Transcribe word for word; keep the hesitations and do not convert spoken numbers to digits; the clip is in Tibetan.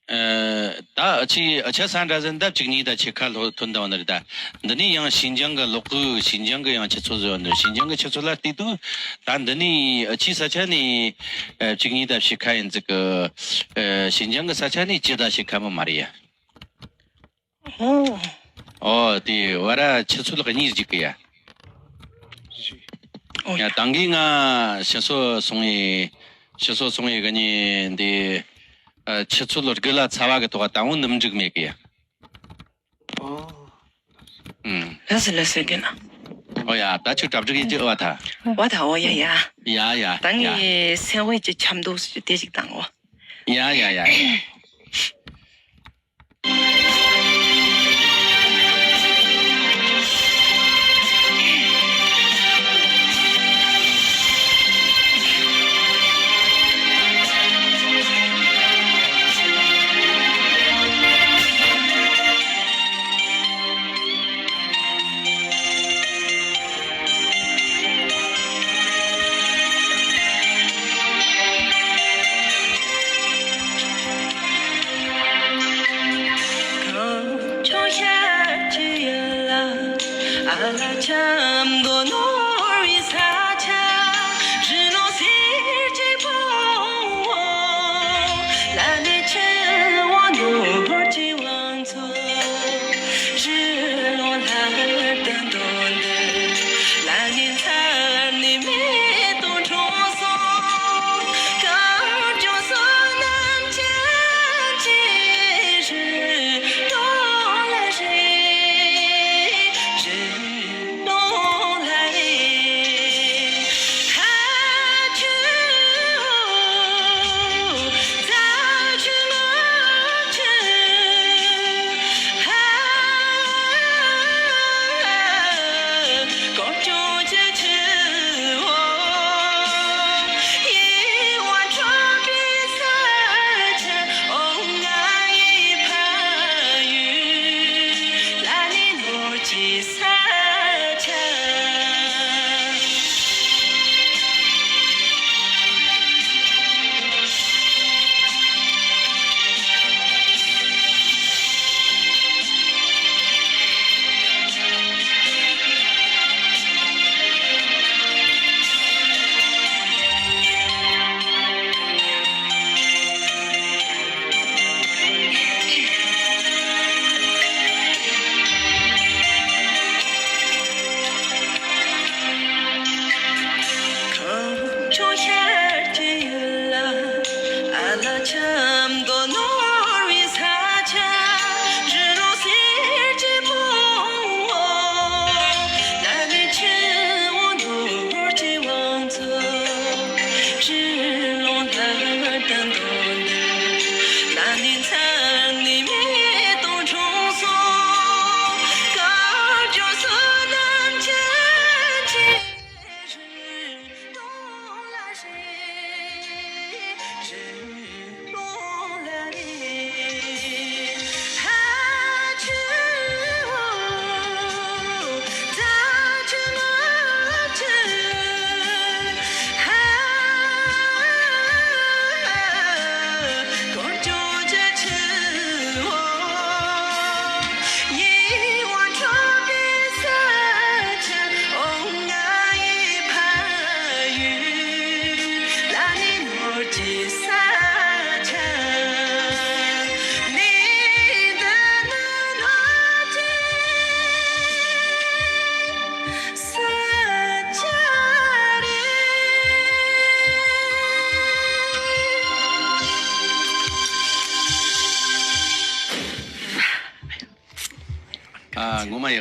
ཨ། ད་ཨ་ཆི་ཨ་ཆ་ས་འདྲ་ཟིན་ད་གཅིག་གཉིས་ད་ཆེ་ཁ་ལྷོ་ཐོན་ད་བ་ནི་རེད་ད། འདི་ནི་ཡང་ཤིན་ཅང་གི་ལོག་གི་ཤིན་ཅང་གི་ཡང་ཆུ་ཚོད་ཟིན་བ་ནི་ཤིན་ཅང་གི་ཆུ་ཚོད་ལ་བལྟས་དུས། ད་འདི་ནི་ཨ་ཆི་ས་ཆ་ནི་ཨ་གཅིག་གཉིས་ད་ཤི་ཁ་ཡིན་ཙི་གི། ཨ་ཤིན་ཅང་གི་ས་ཆ་ནི་ཅི་ད་ཤི་ཁ་མི་མ་རེད་ཡ། ཨོ། ཨོ་དེ་བ་ར་ཆུ་ཚོད་ལ་གཉིས་ཟིག་གི་ཡ། ཨོ་ཡ། ཡ་དང་གི་ང་ཕྱི་སོ་སོང་ཡི། ཕྱི་སོ་སོང་ཡི་གི་ནི་འདི་ཨ་ཆུ་ཚོད་ལ་དགུ་ལ་ཚ་བ་གི་ཐོག་ད་འོང་ནུམ་འཇུག་མེད་གི་ཡ། ཨོ། ཨུམ། ལགས་སོ་ལགས་སོ་དེ་ན། ཨོ་ཡ་ད་ཆུ་གྲབས་འཇུག་ཡི་ཅི་བ་ད། བ་ད་ཨོ་ཡ་ཡ། ཡ་ཡ་ད་ཡ། ངས་སེམས་དབང་གི་འཆམ་འདུག་དེ་ཞིག་དང་ཨོ། ཡ་ཡ་ཡ་ཡ། ཨ། ངོ་མ་ཡག